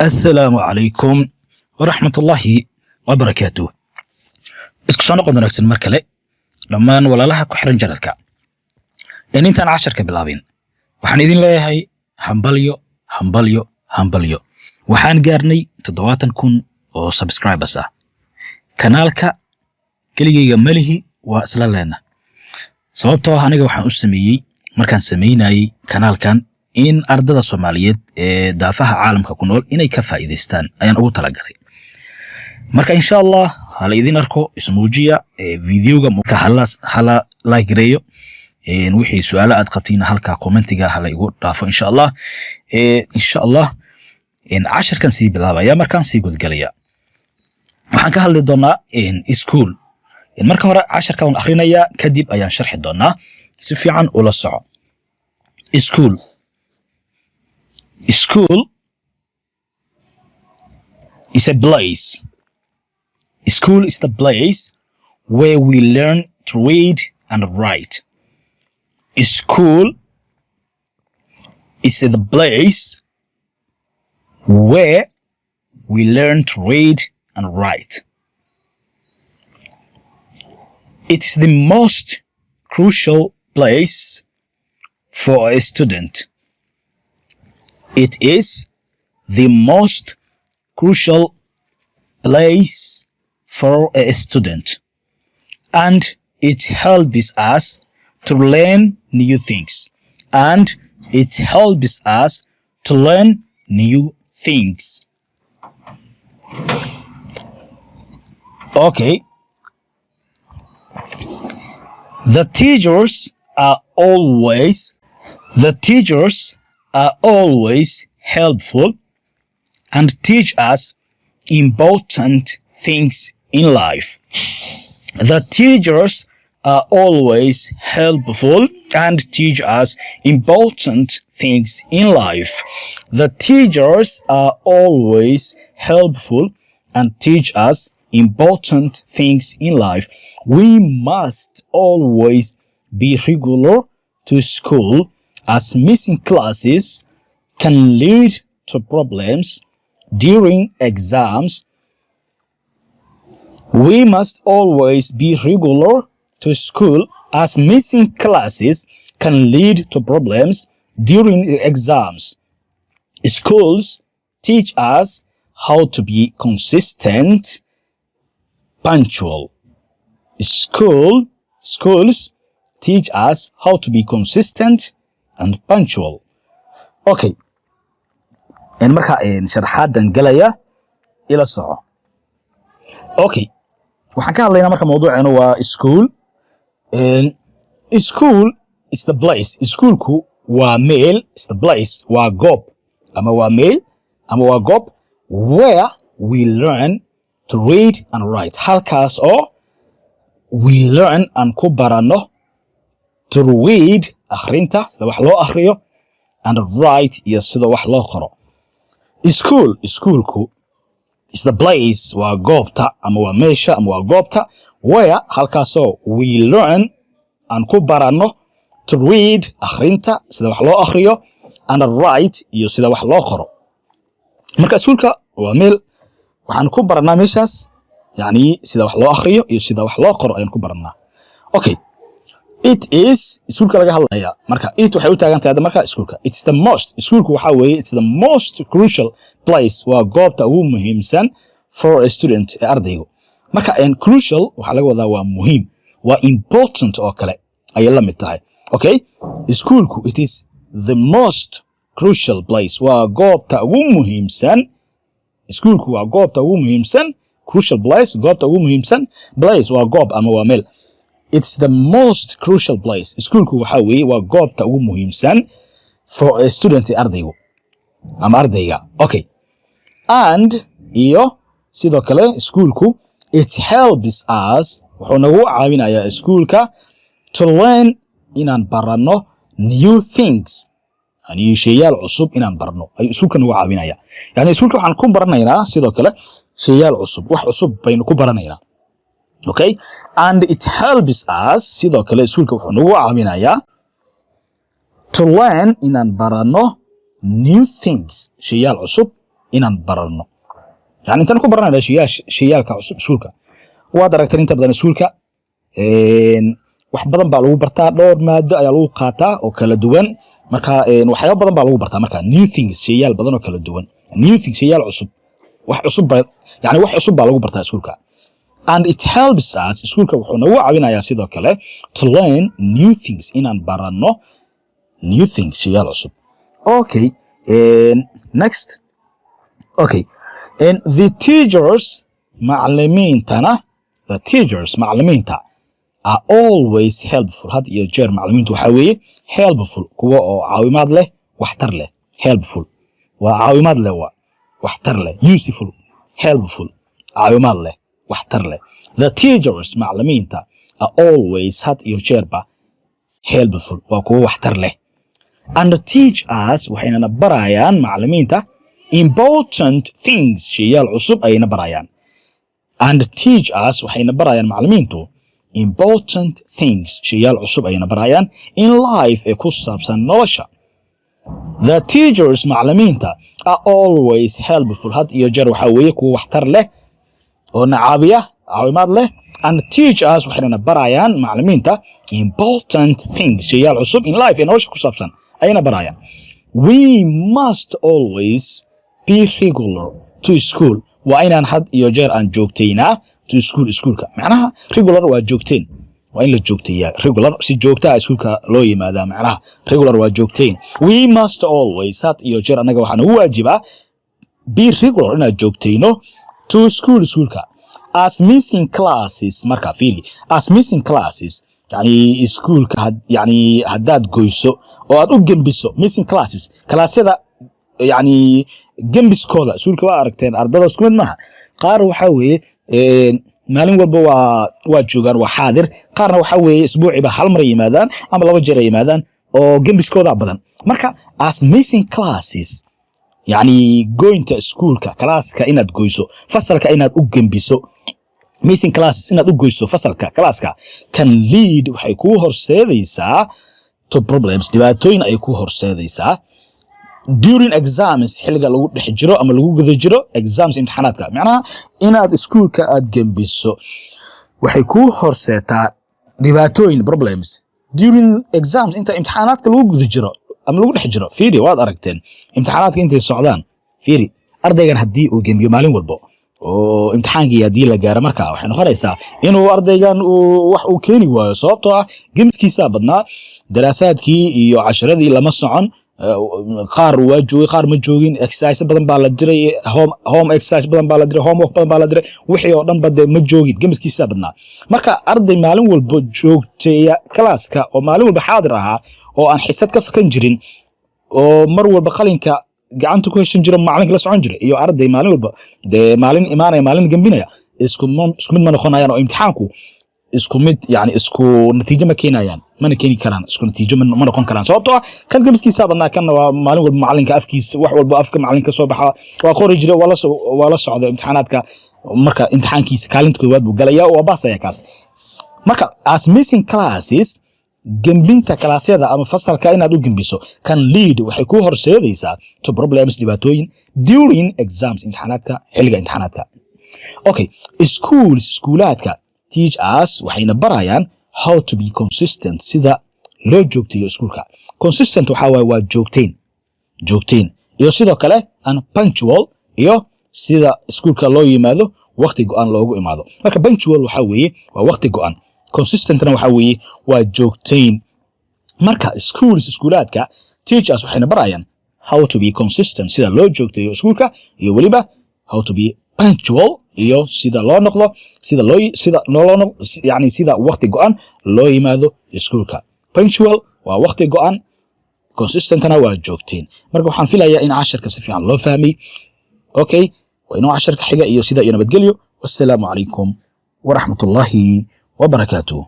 Assalaamu calaykum waraxmatullaahi wabarakaatuh. Isku soo noqon wanaagsan mar kale dhammaan walaalaha ku xiran channelka. Intaan casharka bilaabin, waxaan idin leeyahay hambalyo, hambalyo, hambalyo. Waxaan gaarnay 70,000 oo subscribers ah. Kanaalka keligayga malihi, waa isla leena, sababtoo ah aniga waxaan u sameeyey markaan samaynayey kanaalkan in ardada Soomaaliyeed ee daafaha caalamka ku nool inay ka faa'iidaystaan ayaan ugu talagalay. Marka insha Allah hala idin arko, ismuujiya videoga hala like gareeyo. Wixii su'aalo aad qabtiina halka commentiga hala igu dhaafo insha Allah. Insha Allah cashirkan sii bilaabaya. Markaan sii gudgalaya, waxaan ka hadli doonaa school. Marka hore casharka waan akhrinayaa, kadib ayaan sharxi doonaa. Si fiican ula soco. School. School is a place. School is the place where we learn to read and write. School is the place where we learn to read and write. It is the most crucial place for a student. It is the most crucial place for a student. And it helps us to learn new things. And it helps us to learn new things. Okay. The teachers are always helpful and teach us important things in life. The teachers are always helpful and teach us important things in life. The teachers are always helpful and teach us important things in life. We must always be regular to school, as missing classes can lead to problems during exams. We must always be regular to school, as missing classes can lead to problems during exams. Schools teach us how to be consistent, punctual. Schools teach us how to be consistent and punctual. Okay. Marka sharaxaadan galaya, ila soco. Okay. Waxaan ka hadlaynaa marka mawduuceenu waa school. School is the place. Schoolku waa meel, is the place, waa goob ama waa meel ama waa goob, where we learn to read and write. Halkaas oo we learn, aan ku baranno, to read, akhrinta, sida wax loo akhriyo, and write, iyo sida wax loo qoro. School, schoolku, is the place, waa goobta ama waa meesha ama waa goobta, where, halkaasoo, we learn, aan ku baranno, to read, akhrinta, sida wax loo akhriyo, and write, iyo sida wax loo qoro. Marka iskuulka waa meel waxaan ku barannaa meeshaas, yani sida wax loo akhriyo iyo sida wax loo qoro ayaan ku barannaa. Okay, it is, iskuulka laga hadlaya. Marka it waxay u taagan tahay hadda marka iskuulka. It's the most, iskuulku waxaa weeye, it's the most crucial place, waa goobta ugu muhiimsan, for a student, ee ardaygu. Marka crucial waxaa laga wadaa waa muhiim, waa important oo kale ayay la mid tahay. Okay, iskuulku, it is the most crucial place, waa goobta ugu muhiimsan. Iskuulku waa goobta ugu muhiimsan. Crucial place, goobta ugu muhiimsan. Place waa goob ama waa meel. It's the most crucial place, iskuulku waxaa weeye waa goobta ugu muhiimsan, for a student, ardaygu ama ardayga. Okay, and, iyo sidoo kale iskuulku, it helps us, wuxuu nagu caawinayaa iskuulka, to learn, inaan baranno, new things, yani sheeyaal cusub inaan barno ayuu iskuulka nagu caawinaya. Yani iskuulka waxaan ku baranaynaa sidoo kale sheeyaal cusub, wax cusub baynu ku baranaynaa. Okay, and it helps us, sidoo kale iskuulka wuxuu nagu caawinayaa, to learn, inaan baranno, new things, sheeyaal cusub inaan baranno. Inaan baranno, yani intaan ku baranayna shayaalka cusub iskuulka. Waad aragteen, inta badan iskuulka wax badan baa lagu bartaa, dhowr maado ayaa lagu qaataa oo kala duwan. Marka waxyaabo badan baa lagu bartaa. Marka new things, shayaal badan oo kala duwan, new things, shayaal cusub, wax cusub baa, yani wax cusub baa lagu bartaa iskuulka. And it helps us, iskuulka wuxuu nagu caawinayaa sidoo kale, to learn new things, inaan baranno new things, shayaal cusub. Okay, next. Okay, and the teachers, macallimiintana, the teachers, macallimiinta, are always helpful. Had iyo jeer macallimiintu waxaa weeye helpful, kuwa oo caawimaad leh, waxtar leh. Helpful waa caawimaad leh, waa waxtar leh. Useful, helpful, caawimaad leh, waxtar leh. The teachers, macallimiinta, are always, had iyo jeerba, helpful, waa kuwo waxtar leh, and teach us, waxaynana barayaan macallimiinta, important things, shayaal cusub ayayna barayaan. And teach us, waxayna barayaan macallimiintu, important things, shayaal cusub ayayna barayaan, in life, ee ku saabsan nolosha. The teachers, macallimiinta, are always helpful, had iyo jeer waxaa weeye kuwa waxtar leh oo na caawiya, caawimaad leh, and teach us, waxayna barayaan macallimiinta, important things, shayaal cusub, in life, ee nolosha ku saabsan ayayna barayaan. We must always be regular to school, waa inaan had iyo jeer aan joogtaynaa, to school, iskuulka. Macnaha regular waa joogteen, waa in la joogteeyaa. Regular, si joogta ah iskuulka loo yimaadaa. Macnaha regular waa joogteen. We must always, had iyo jeer annaga waxaa nagu waajibaa, be regular, inaad joogtayno, to school, iskuulka, as missing classes. Marka fiiri, as missing classes, yani iskuulka yani haddaad goyso oo aad u gembiso, missing classes, kalaasyada yani gembiskooda iskuulka. Waa aragteen, ardada isku mid maaha. Qaar waxaa weeye maalin walba waa joogaan, waa xaadir. Qaarna waxaa weeye isbuuciiba hal mar ay yimaadaan ama laba jeer ay yimaadaan oo gembiskooda badan. Marka as missing classes, yani goynta iskuulka, kalaaska inaad goyso, fasalka inaad u gembiso, missing classes, inaad u goyso fasalka, kalaaska, can lead, waxay kuu horseedaysaa, to problems, dhibaatooyin ay kuu horseedaysaa, during exams, xilliga lagu dhex jiro ama lagu guda jiro, exams, imtixaanaadka. Macnaha inaad iskuulka aad gembiso waxay kuu horseetaa dhibaatooyin, problems, during exams, inta imtixaanaadka lagu guda jiro ama lagu dhex jiro. Fiiri, waad aragteen imtixaanaadka intay socdaan. Fiiri, ardaygan haddii uu gembiyo maalin walbo oo imtixaankii haddii la gaaro, marka waxay noqonaysaa inuu ardaygan uu wax uu keeni waayo, sababtoo ah gembiskiisaa badnaa, daraasaadkii iyo casharadii lama socon. Qaar waa joogay, qaar ma joogin. Exercise badan baa la diray, home exercise badan baa la diray, homework badan baa la diray, wixii oo dhan ba dee ma joogin, gembiskiisaa badnaa. Marka arday maalin walba joogteeya kalaaska oo maalin walba xaadir ahaa oo aan xisad ka fakan jirin oo mar walba qalinka gacanta ku heshan jiro, macalinka la socon jiray, iyo arday maalin walba dee maalin imaanaya, maalin gembinaya, isku mid ma noqonayaan oo imtixaanku isku mid, yani isku natiijo ma keenayaan, mana keeni karaan, isku natiijo ma noqon karaan, sababtoo ah kan gembiskiisaa badnaa, kanna waa maalin walba macalinka afkiisa, wax walba afka macalinka soo baxa waa qori jira, waa la socda imtixaanaadka. Marka imtixaankiisa kaalinta koowaad buu galaya, waa baasaya kaas. Marka as missing classes, gembinta kalaasyada ama fasalka inaad u gembiso, can lead, waxay kuu horseedaysaa, to problems, dhibaatooyin, during exams, imtixaanaadka, xilliga imtixaanaadka. Okay, schools, iskuulaadka, teach us, waxayna barayaan, how to be consistent, sida loo joogteeyo iskuulka. Consistent waxaa waaye waa joogteyn, joogteyn, iyo sidoo kale and punctual, iyo sida iskuulka loo yimaado, waqti go'an loogu imaado. Marka punctual waxaa weeye waa waqti go'an, consistentna waxaa weeye waa joogtayn. Marka schools, iskuulaadka, teach us, waxayna barayaan, how to be consistent, sida loo joogteeyo iskuulka, iyo weliba how to be punctual, iyo sida loo noqdo, sida loo sida loo noqdo, yani sida waqti go'an loo yimaado iskuulka. Punctual waa waqti go'an, consistentna waa joogteen. Marka waxaan filayaa in casharka si fiican loo fahmay. Okay, waa inoo casharka xiga iyo sida iyo nabadgelyo. Wassalaamu calaykum waraxmatullaahi wabarakaatuh.